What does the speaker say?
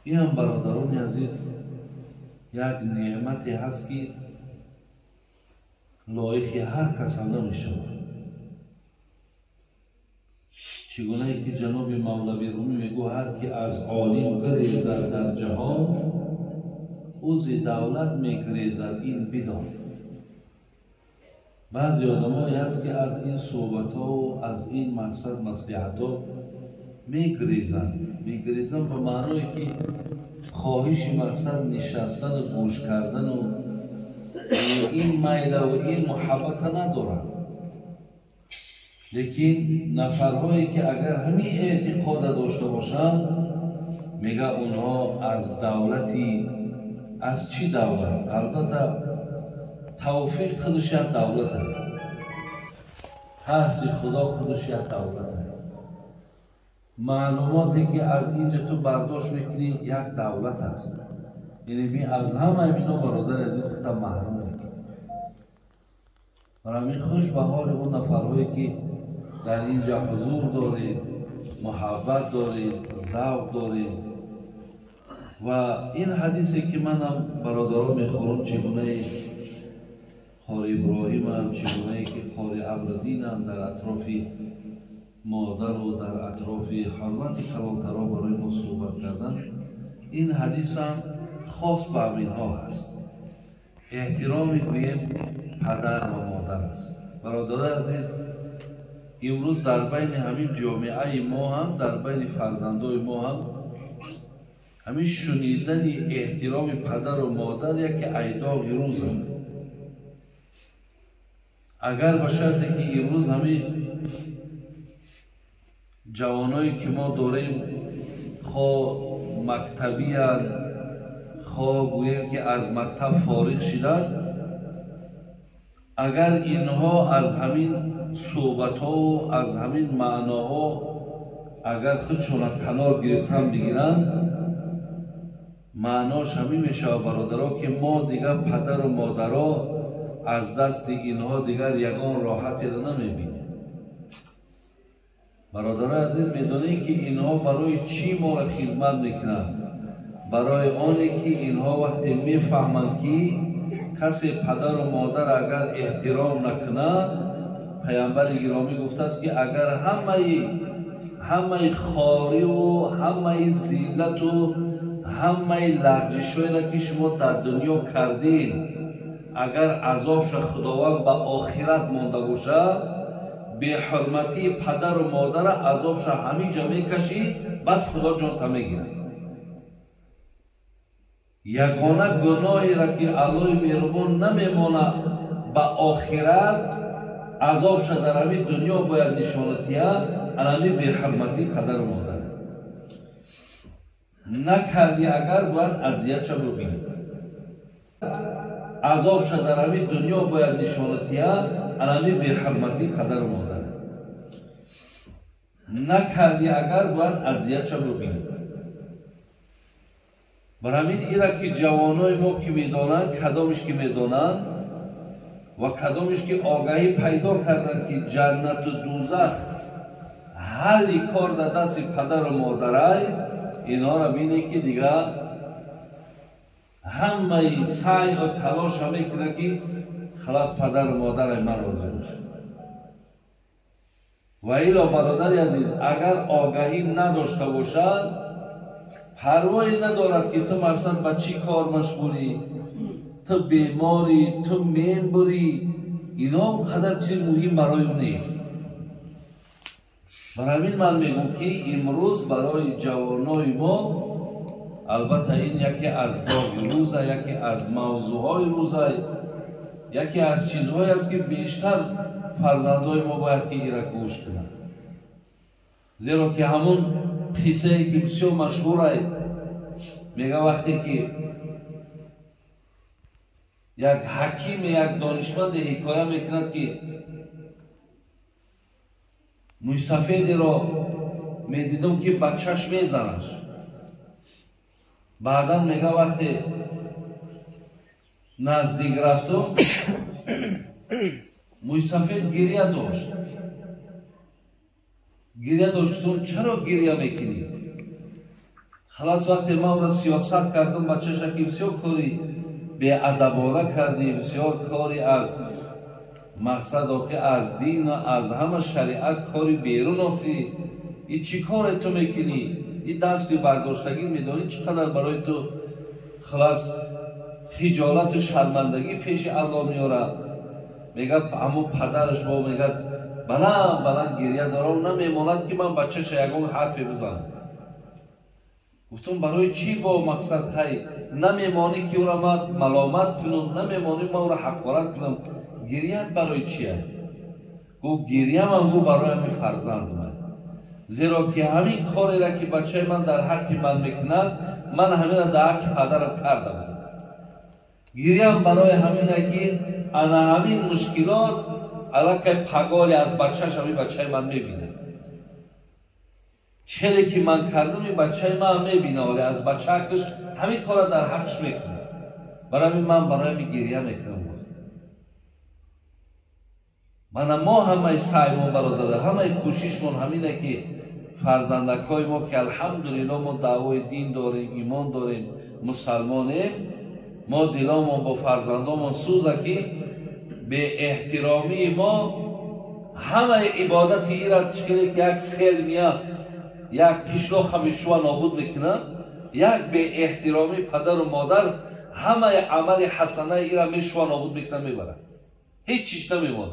Ин ҳам, бародарони азиз, як неъмате ҳаст, ки лоиқи ҳар каса намешавад. Чӣ гунае ки ҷаноби Мавлави Румӣ мегӯ: ҳар ки аз олим гирезад дар ҷаҳон, ӯ зи давлат мегирезад, ин бидон. Баъзе одамое ҳаст, ки аз ин суҳбатҳову аз ин мақсад маслиҳатҳо мегирезанд. Мегирезанд ба маъное, ки хоҳиши мақсад нишастану гӯш кардану ин майлаву ин муҳаббата надоранд. Лекин нафарҳое, ки агар ҳамин эътиқода дошта бошанд, мега, онҳо аз давлати, аз чӣ давлат? Албатта, тавфиқ худаш як давлат аст, тарси Худо худаш як давлат аст, маълумоте, ки аз инҷа ту бардошт мекунӣ, як давлат аст. Яъне ми аз ҳамаи ино, бародари азиз, худта маҳрум мекунӣ. Барои ҳамин хуш ба ҳоли он нафарҳое, ки дар инҷа ҳузур доред, муҳаббат доред, завқ доред. Ва ин ҳадисе, ки манам, бародарон, мехонам, чӣ гунаи қори Иброҳимам, чӣ гунае ки қори Амриддинам дар атрофи модару дар атрофи ҳурмати калонтаро барои мо суҳбат кардан, ин ҳадисам хос ба ҳаминҳо ҳаст. Эҳтироми, гӯем, падар ва модар аст. Бародарои азиз, имрӯз дар байни ҳамин ҷомеаи мо ҳам, дар байни фарзандои мо ҳам ҳамин шунидани эҳтироми падару модар яке айдоғи рӯз аст. Агар ба шарте ки имрӯз ҳамин ҷавоное, ки мо дорем, хо мактабиянд, хо гӯем, ки аз мактаб фориғ шиданд, агар инҳо аз ҳамин суҳбатҳову аз ҳамин маъноҳо агар худшона канор гирифтан бигиранд, маънош ҳамин мешавад, бародаро, ки мо дигар, падару модаро, аз дасти инҳо дигар ягон роҳатеро намебинем. Бародарои азиз, медонед, ки инҳо барои чӣ моро хизмат мекунанд? Барои оне, ки инҳо вақте мефаҳманд, ки касе падару модар агар эҳтиром накунад, паямбари гиромӣ гуфтааст, ки агар ҳамаи хориву ҳамаи зиллату ҳамаи лағжишҳоеро, ки шумо дар дунё кардин, агар азобша Худованд ба охират монда бошад, беҳурматии падару модара азобша ҳамин ҷо мекашӣ, баъд Худо ҷонта мегирад. Ягона гуноҳеро, ки Аллоҳи меҳрубон намемонад ба охират, азобша дар ҳамин дунё бояд нишонатия, анами беҳурматии падару модар накардӣ, агар бояд азиятша бубинӣ. Азобша дар ҳамин дунё бояд нишонатия, анами беҳурматии падару модар накардӣ, агар бояд азиятша бубинӣ. Бар ҳамин ира, ки ҷавонои мо ки медонанд, кадомиш ки медонанд ва кадомиш ки огаҳӣ пайдо карданд, ки ҷаннату дузах ҳалли кор дар дасти падару модарай, инҳоро бинед, ки дигар ҳамаи сайъу талоша мекунад, ки халас, падару модарай ман розӣ бошад. Ва ило, бародари азиз, агар огаҳӣ надошта бошад, парвое надорад, ки ту мақсад ба чӣ кор машғулӣ, ту беморӣ, ту мембурӣ, ино қадар чизи муҳим барои ӯ нест. Бар ҳамин ман мегӯм, ки имрӯз барои ҷавонои мо, албатта, ин яке аз доғи рӯза, яке аз мавзӯъҳои рӯза, яке аз чизҳое аст, ки бештар фарзандои мо бояд ки ира гӯш кунанд. Зеро ки ҳамун қиссае, ки бисёр машҳурай, мега, вақте ки як ҳакиме, як донишманде ҳикоя мекунад, ки мӯйсафедеро медидам, ки ба чашм мезанаш. Баъдан, мега, вақте наздик рафтум, мӯйсафед гиря дошт, гиря дошт. Гуфтам: «Чаро гиря мекунӣ?» Халас, вақте ман ӯра сиёсат кардам, бачаша, ки бисёр кори беадабона кардӣ, бисёр кори аз мақсад, охи, аз дину аз ҳама шариат кори берун, охи, и чӣ коре ту мекунӣ? И дасти бардоштагӣ медонӣ, чӣ қадар барои ту, халас, хиҷолату шармандагӣ пеши Аллоҳ меорад? Мегӯяд, ҳамун падараш бо мегӯяд, баланд баланд гирья дорам, намемонад, ки ман бачаша ягон ҳарфе бизанам. Гуфтум, барои чӣ бо мақсад, хай, намемонӣ, ки ӯра ман маломат кунам, намемонӣ ман ӯра ҳақорат кунам, гирьят барои чия? Гуфт, гирьямам, гу, барои ҳамин фарзанд ман, зеро ки ҳамин корера, ки бачаи ман дар ҳаққи ман мекунад, ман ҳамина дар ҳаққи падарам карда будам. Гирьям барои ҳамина, ки ана ҳамин мушкилот аллакай паголи аз бачааш ҳамин бачаи ман мебинад. Челе ки ман кардам, ин бачаи ман мебина, оле аз бачаакаш ҳамин кора дар ҳаққш мекунад. Барои ҳамин ман барои ҳамин гирья мекунам. Мана, мо ҳамаи саъймон, бародара, ҳамаи кӯшишмон ҳамине, ки фарзандакҳои мо, ки алҳамдулилло мо даъвои дин дорем, имон дорем, мусалмонем, мо диломон бо фарзандомон сӯза, ки беэҳтиромии мо ҳамаи ибодати ира чикеле, ки як сел мия, як кишлоқа мешува, нобуд мекунад, як беэҳтиромии падару модар ҳамаи амали ҳасанаи ира мешува, нобуд мекунад, мебарад, ҳеҷ чиш намемонад.